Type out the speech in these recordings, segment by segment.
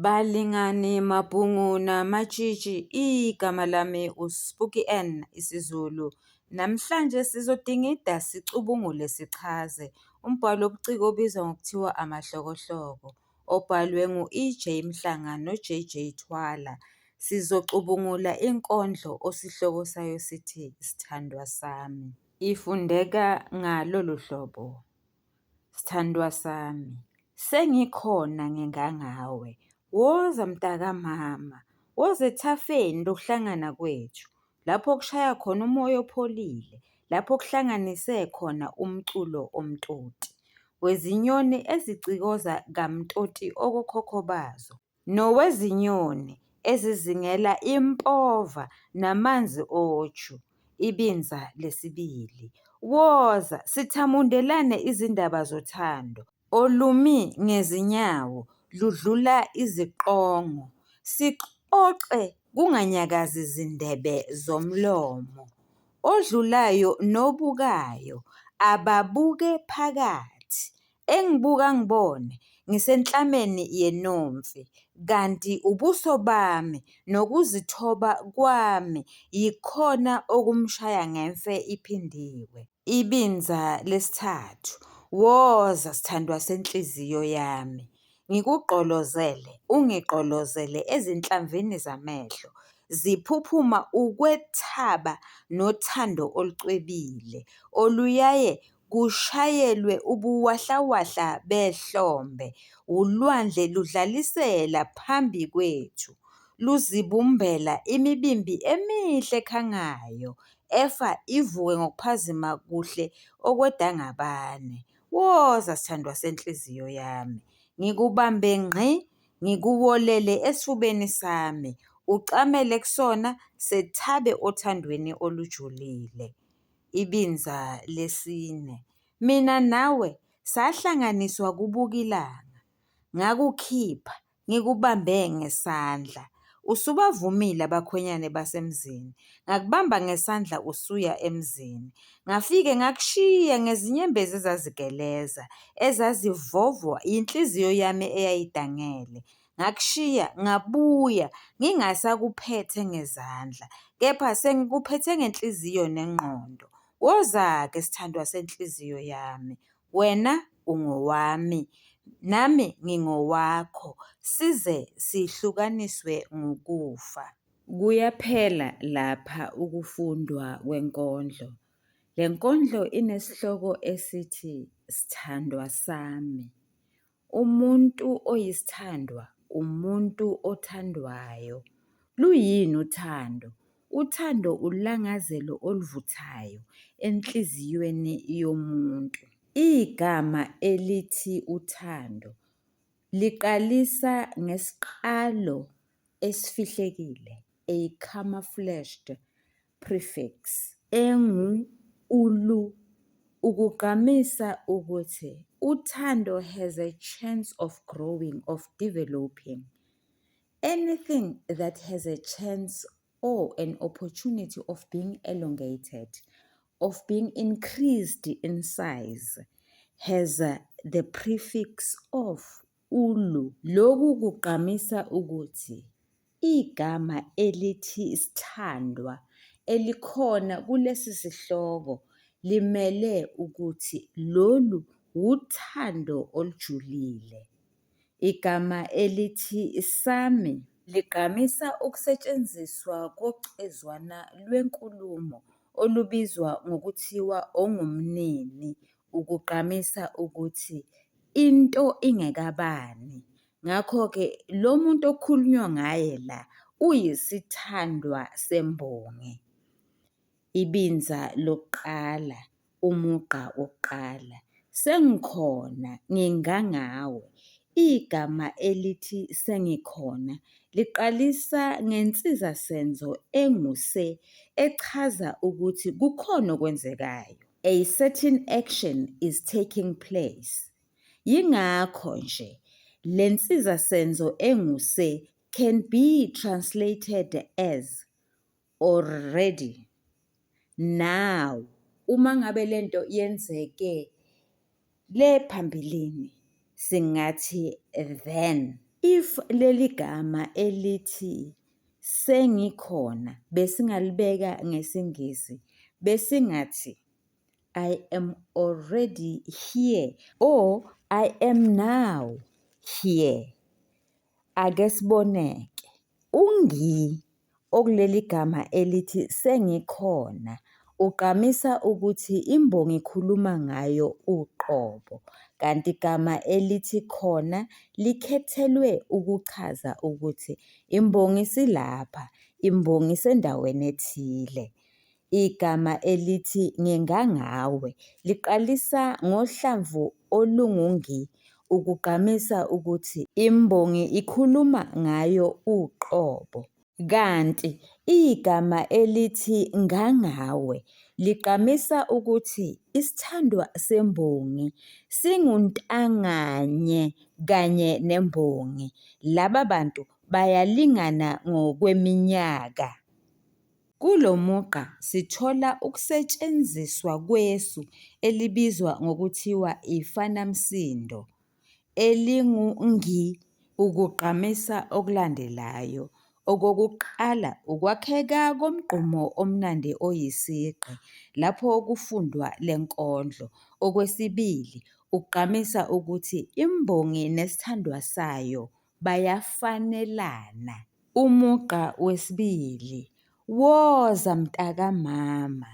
Balingani mabhungu namatshitshi, igama lami uSpooky N isiZulu. Namhlanje sizodingida sicubungule sichaze umbhalo wobuciko obizwa ngokuthiwa Amahlokohloko, obhalwe ngu-E.J Mhlanga no-J.J Thwala. Sizocubungula inkondlo osihloko sayo sithi Sthandwa Sami. Ifundeka ngalolu hlobo. Sthandwa sami, sengikhona ngingangawe, woza mntakamama, woza ethafeni lokuhlangana kwethu, lapho kushaya khona umoya opholile, lapho kuhlanganise khona umculo omtoti wezinyoni ezicikoza kamtoti okokhokho bazo, nowezinyoni ezizingela impova namanzi oju. Ibinza lesibili. Woza sithamundelane izindaba zothando olumi ngezinyawo ludlula iziqongo, sixoxe kunganyakazi zindebe zomlomo. Odlulayo nobukayo ababuke phakathi, engibuka angibone ngisenhlameni yenomfi, kanti ubuso bami nokuzithoba kwami yikhona okumshaya ngemfe iphindiwe. Ibinza lesithathu. Woza sithandwa senhliziyo yami, ngikugqolozele, ungigqolozele ezinhlamvini zamehlo, ziphuphuma ukwethaba nothando olucwebile, oluyaye kushayelwe ubuwahlawahla behlombe, ulwandle ludlalisela phambi kwethu, luzibumbela imibimbi emihle ekhangayo, efa ivuke ngokuphazima kuhle okwedangabane. Woza sithandwa senhliziyo yami, ngikubambe ngqi, ngikuwolele esifubeni sami, ucamele kusona, sethabe othandweni olujulile. Ibinza lesine. Mina nawe sahlanganiswa kubuka ilanga, ngakukhipha ngikubambe ngesandla. Usubavumile abakhwenyane basemzini, ngakubamba ngesandla usuya emzini. Ngafike ngakushiya ngezinyembezi ezazigeleza, ezazivovwa yinhliziyo yami eyayidangele. Ngakushiya ngabuya ngingasakuphethe ngezandla, kepha sengikuphethe ngenhliziyo nengqondo. Woza-ke sithandwa senhliziyo yami, wena ungowami, nami ngingowakho, size sihlukaniswe ngukufa. Kuyaphela lapha ukufundwa kwenkondlo. Le nkondlo inesihloko esithi Sthandwa Sami. Umuntu oyisithandwa umuntu othandwayo. Luyini uthando? Uthando ulangazelo oluvuthayo enhliziyweni yomuntu. Igama elithi uthando liqalisa ngesiqalo esifihlekile, a camouflaged prefix, engu-ulu ukugqamisa ukuthi uthando has a chance of growing, of developing. Anything that has a chance or an opportunity of being elongated, of being increased in size, has the prefix of ulu. Lokhu kugqamisa ukuthi igama elithi sithandwa elikhona kulesi sihloko limele ukuthi lolu wuthando olujulile. Igama elithi sami ligqamisa ukusetshenziswa kocezwana lwenkulumo olubizwa ngokuthiwa ongumnini ukugqamisa ukuthi into ingekabani. Ngakho-ke lo muntu okukhulunywa ngaye la uyisithandwa sembongi. Ibinza lokuqala, umugqa wokuqala. Sengikhona ngingangawe. Igama elithi sengikhona liqalisa ngensizasenzo engu-se echaza ukuthi kukhona okwenzekayo. A certain action is taking place. Yingakho nje le nsizasenzo engu-se can be translated as already, now. Uma ngabe lento yenzeke le phambilini singathi then. If leli gama elithi 'sengikhona' besingalibeka ngesiNgisi besingathi, I am already here or I am now here. Ake sibone-ke, u-ngi okuleli gama elithi 'sengikhona' ugqamisa ukuthi imbongi ikhuluma ngayo uqobo, kanti igama elithi 'khona' likhethelwe ukuchaza ukuthi imbongi isilapha, imbongi isendaweni ethile. Igama elithi 'ngingangawe' liqalisa ngohlamvu olungu-ngi ukugqamisa ukuthi imbongi ikhuluma ngayo uqobo. Kanti igama elithi 'ngangawe' ligqamisa ukuthi isithandwa sembongi singuntanganye kanye nembongi, laba bantu bayalingana ngokweminyaka. Kulo mugqa sithola ukusetshenziswa kwesu elibizwa ngokuthiwa ifanamsindo elingu-ngi ukugqamisa okulandelayo. Okokuqala ukwakheka komgqumo omnandi oyisigqi lapho kufundwa le nkondlo. Okwesibili ukugqamisa ukuthi imbongi nesithandwa sayo bayafanelana. Umugqa wesibili, woza mntakamama,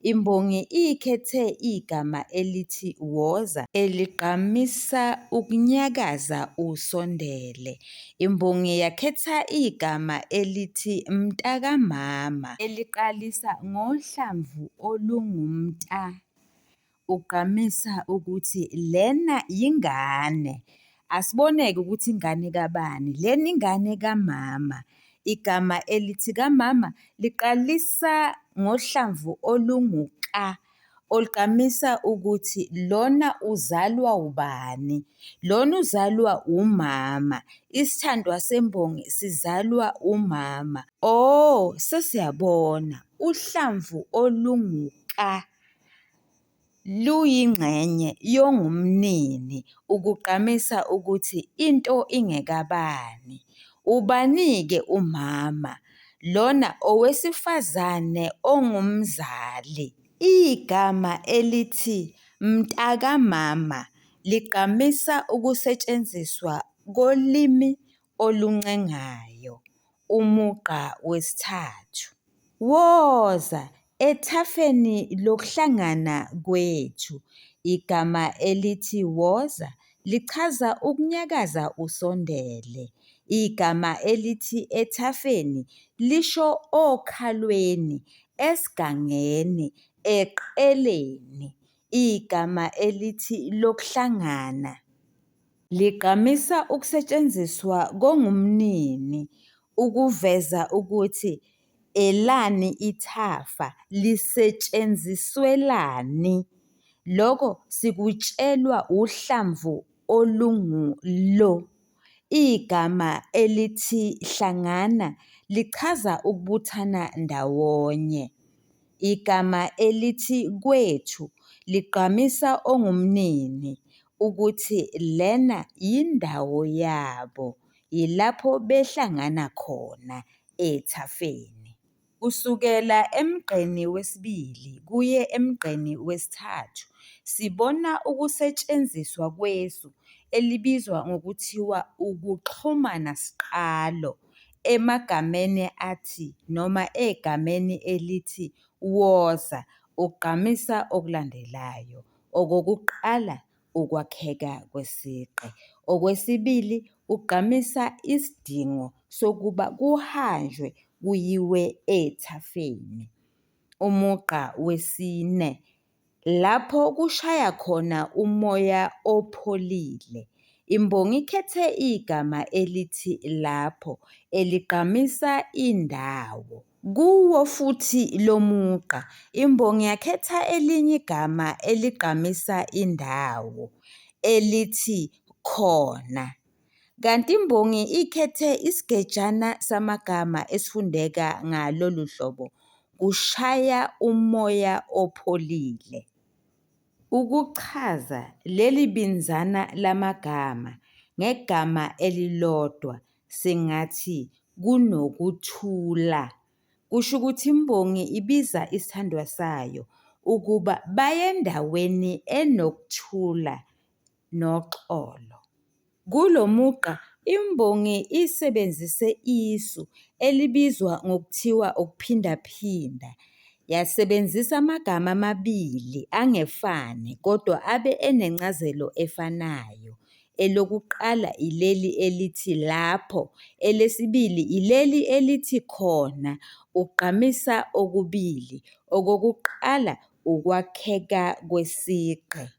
imbongi ikhethe igama elithi woza eligqamisa ukunyakaza usondele. Imbongi yakhetha igama elithi mntakamama eliqalisa ngohlamvu olungu-mnta ukugqamisa ukuthi lena yingane. Asibone-ke ukuthi ingane kabani, lena ingane kamama. Igama elithi kamama liqalisa ngohlamvu olungu-ka olugqamisa ukuthi lona uzalwa ubani, lona uzalwa umama, isithandwa sembongi sizalwa umama. Oh, sesiyabona uhlamvu olungu-ka luyingxenye yongumnini ukugqamisa ukuthi into ingekabani. Ubani-ke umama? Lona owesifazane ongumzali. Igama elithi mntakamama ligqamisa ukusetshenziswa kolimi oluncengayo. Umugqa wesithathu, woza ethafeni lokuhlangana kwethu. Igama elithi woza lichaza ukunyakaza usondele. Igama elithi ethafeni lisho okhalweni, esigangeni, eqeleni. Igama elithi lokuhlangana ligqamisa ukusetshenziswa kongumnini ukuveza ukuthi elani ithafa, lisetshenziswelani. Lokho sikutshelwa uhlamvu olungu-lo. Igama elithi hlangana lichaza ukubuthana ndawonye. Igama elithi kwethu ligqamisa ongumnini ukuthi lena yindawo yabo, yilapho behlangana khona ethafeni. Kusukela emgqeni wesibili kuye emgqeni wesithathu sibona ukusetshenziswa kwesu elibizwa ngokuthiwa ukuxhumanasiqalo emagameni athi noma egameni elithi woza ukugqamisa okulandelayo. Okokuqala ukwakheka kwesigqi. Okwesibili ukugqamisa isidingo sokuba kuhanjwe kuyiwe ethafeni. Umugqa wesine, lapho kushaya khona umoya opholile. Imbongi ikhethe igama elithi lapho eligqamisa indawo. Kuwo futhi lo mugqa imbongi yakhetha elinye igama eligqamisa indawo elithi khona. Kanti imbongi ikhethe isigejana samagama esifundeka ngalolu hlobo, kushaya umoya opholile. Ukuchaza leli binzana lamagama Ngegama elilodwa singathi kunokuthula. Kusho ukuthi imbongi ibiza isithandwa sayo ukuba baye endaweni enokuthula noxolo. Kulo mugqa imbongi isebenzise isu elibizwa ngokuthiwa ukuphindaphinda yasebenzisa amagama amabili angefani kodwa abe enencazelo efanayo. Elokuqala ileli elithi lapho elesibili ileli elithi khona ukugqamisa okubili. Okokuqala ukwakheka kwesigqi.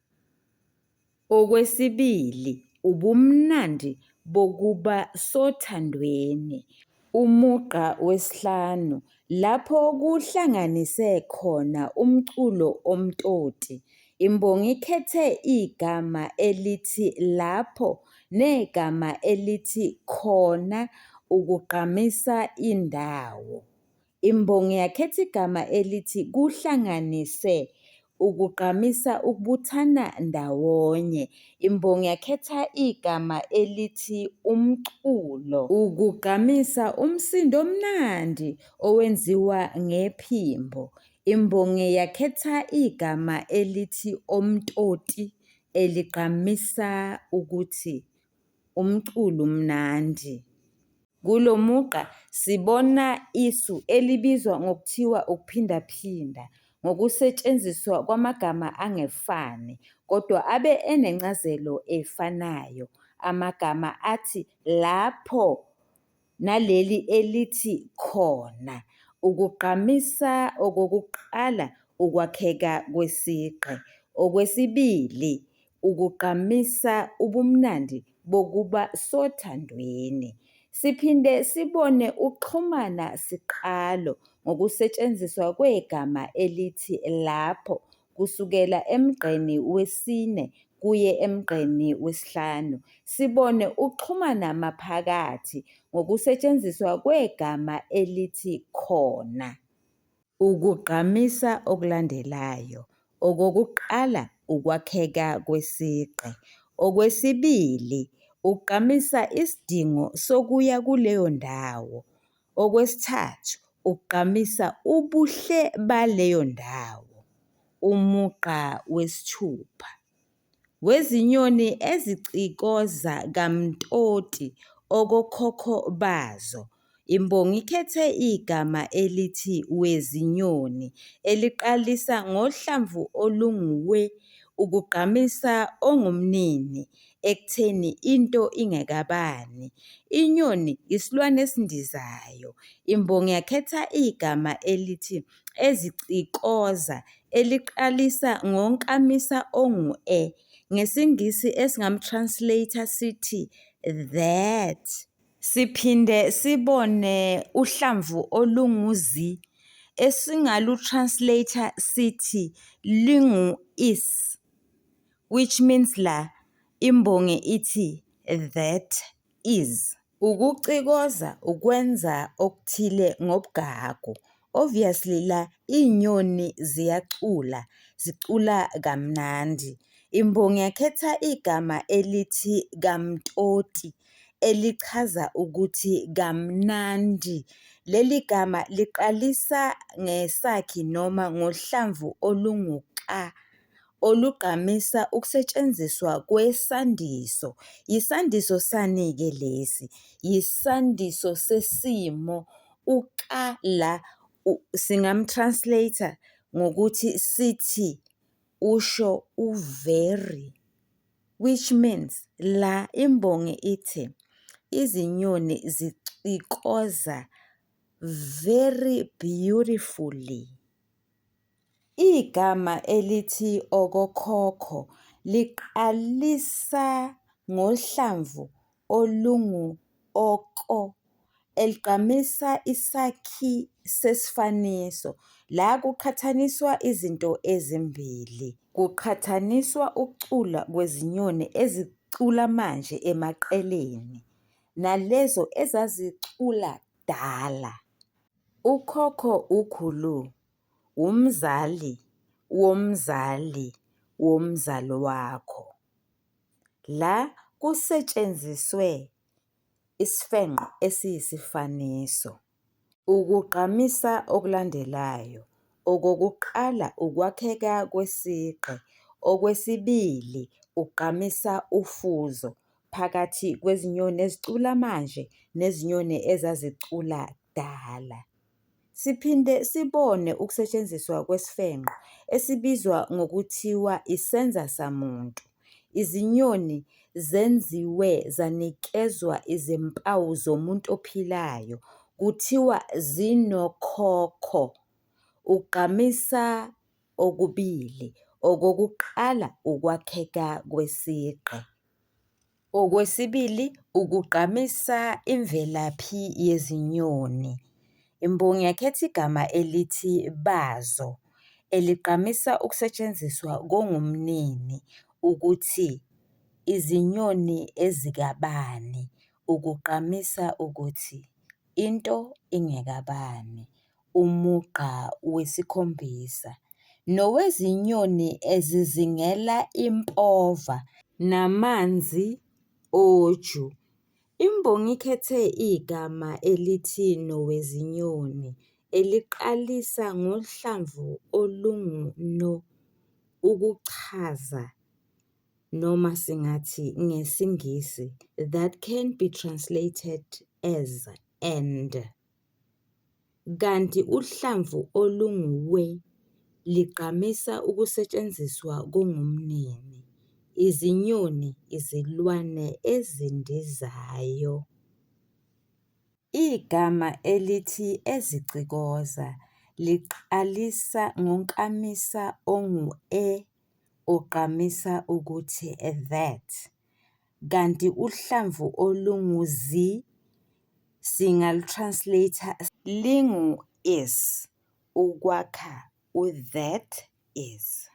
Okwesibili ubumnandi bokuba sothandweni. Umugqa wesihlanu lapho kuhlanganise khona umculo omtoti. Imbongi ikhethe igama elithi lapho negama elithi khona ukugqamisa indawo. Imbongi yakhetha igama elithi kuhlanganise ukugqamisa ukubuthana ndawonye. Imbongi yakhetha igama elithi umculo ukugqamisa umsindo omnandi owenziwa ngephimbo. Imbongi yakhetha igama elithi omtoti eligqamisa ukuthi umculo umnandi. Kulo mugqa sibona isu elibizwa ngokuthiwa ukuphindaphinda ngokusetshenziswa kwamagama angefani kodwa abe enencazelo efanayo. Amagama athi lapho naleli elithi khona ukugqamisa okokuqala ukwakheka kwesigqi. Okwesibili, ukugqamisa ubumnandi bokuba sothandweni. Siphinde sibone ukuxhumana siqalo ngokusetshenziswa kwegama elithi lapho kusukela emgqeni wesine kuye emgqeni wesihlanu. Sibone ukuxhumana maphakathi ngokusetshenziswa kwegama elithi khona. Ukugqamisa okulandelayo. Okokuqala, ukwakheka kwesigqi. Okwesibili, ukugqamisa isidingo sokuya kuleyo ndawo. Okwesithathu, ukugqamisa ubuhle baleyo ndawo. Umugqa wesithupha, wezinyoni ezicikoza kamtoti okokhokho bazo. Imbongi ikhethe igama elithi wezinyoni eliqalisa ngohlamvu olungu-we ukugqamisa ongumnini ekutheni into ingekabani. Inyoni isilwane esindizayo. Imbongi yakhetha igama elithi ezicikoza eliqalisa ngonkamisa ongu-e ngesiNgisi esingam-translate-a sithi that. Siphinde sibone uhlamvu olungu-zi esingalu-translate-a sithi lingu-is, which means la imbongi ithi that is. Ukucikoza ukwenza okuthile ngobugagu. Obviously la iy'nyoni ziyacula, zicula kamnandi. Imbongi yakhetha igama elithi kamtoti elichaza ukuthi kamnandi. Leli gama liqalisa ngesakhi noma ngohlamvu olungu-ka olugqamisa ukusetshenziswa kwesandiso. Yisandiso sani-ke lesi? Yisandiso sesimo. U-ka la singam-translate-a ngokuthi sithi usho u-very, which means la imbongi ithi izinyoni zicikoza very beautifully. Igama elithi okokhokho liqalisa ngohlamvu olungu-oko eligqamisa isakhi sesifaniso. La kuqhathaniswa izinto ezimbili. Kuqhathaniswa ukucula kwezinyoni ezicula manje emaqeleni nalezo ezazicula kudala. Ukhokho ukhulu, umzali womzali womzali wakho. La Kusetshenziswe isifenqo esiyisifaniso. Ukugqamisa okulandelayo, okokuqala ukwakheka kwesigqi, okwesibili ukugqamisa ufuzo phakathi kwezinyoni ezicula manje nezinyoni ezazicula kudala. Siphinde sibone ukusetshenziswa kwesifenqo esibizwa ngokuthiwa isenzasamuntu. Izinyoni zenziwe zanikezwa izimpawu zomuntu ophilayo kuthiwa zinokhokho ukugqamisa okubili, okokuqala ukwakheka kwesigqi. Okwesibili ukugqamisa imvelaphi yezinyoni. Imbongi yakhetha igama elithi bazo eligqamisa ukusetshenziswa kongumnini ukuthi izinyoni ezikabani ukugqamisa ukuthi into ingekabani, umugqa wesikhombisa. Nowezinyoni ezizingela impova namanzi oju. Imbongi ikhethe igama elithi nowezinyoni eliqalisa ngohlamvu olungu-no ukuchaza noma singathi ngesiNgisi that can be translated as 'and'. Kanti uhlamvu olungu-we ligqamisa ukusetshenziswa kongumnini, izinyoni izilwane ezindizayo. Igama elithi ezicikoza liqalisa ngonkamisa ongu-e ogqamisa ukuthi that. Kanti uhlamvu olungu-zi singalu-translate-a lingu-is ukwakha u-that is.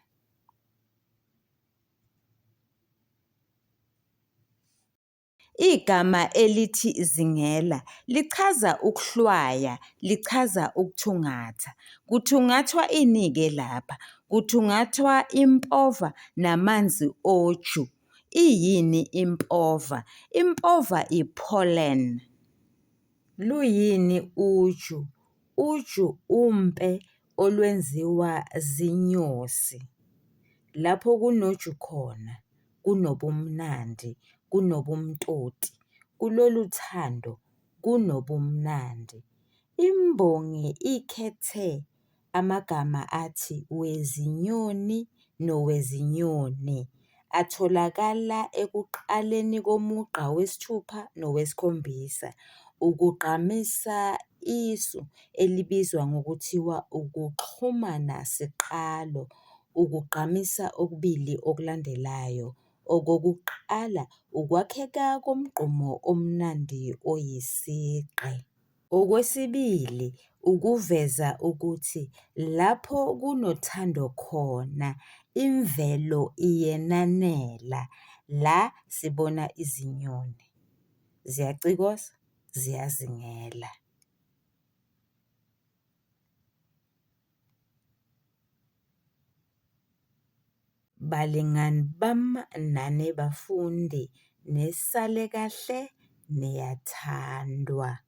Igama elithi zingela lichaza ukuhlwaya, lichaza ukuthungatha. Kuthungathwa ini-ke lapha? Kuthungathwa impova namanzi oju. Iyini impova? Impova i-pollen. Luyini uju? Uju umpe olwenziwa zinyosi. Lapho kunoju khona kunobumnandi, kunobumtoti. Kulolu thando kunobumnandi. Imbongi ikhethe amagama athi wezinyoni nowezinyoni atholakala ekuqaleni komugqa wesithupha nowesikhombisa ukugqamisa isu elibizwa ngokuthiwa ukuxhumana siqalo ukugqamisa okubili okulandelayo. Okokuqala ukwakheka komgqumo omnandi oyisigqi. Okwesibili, ukuveza ukuthi lapho kunothando khona imvelo iyenanela. La sibona izinyoni ziyacikoza, ziyazingela. Balingani bam nani bafundi, nisale kahle niyathandwa.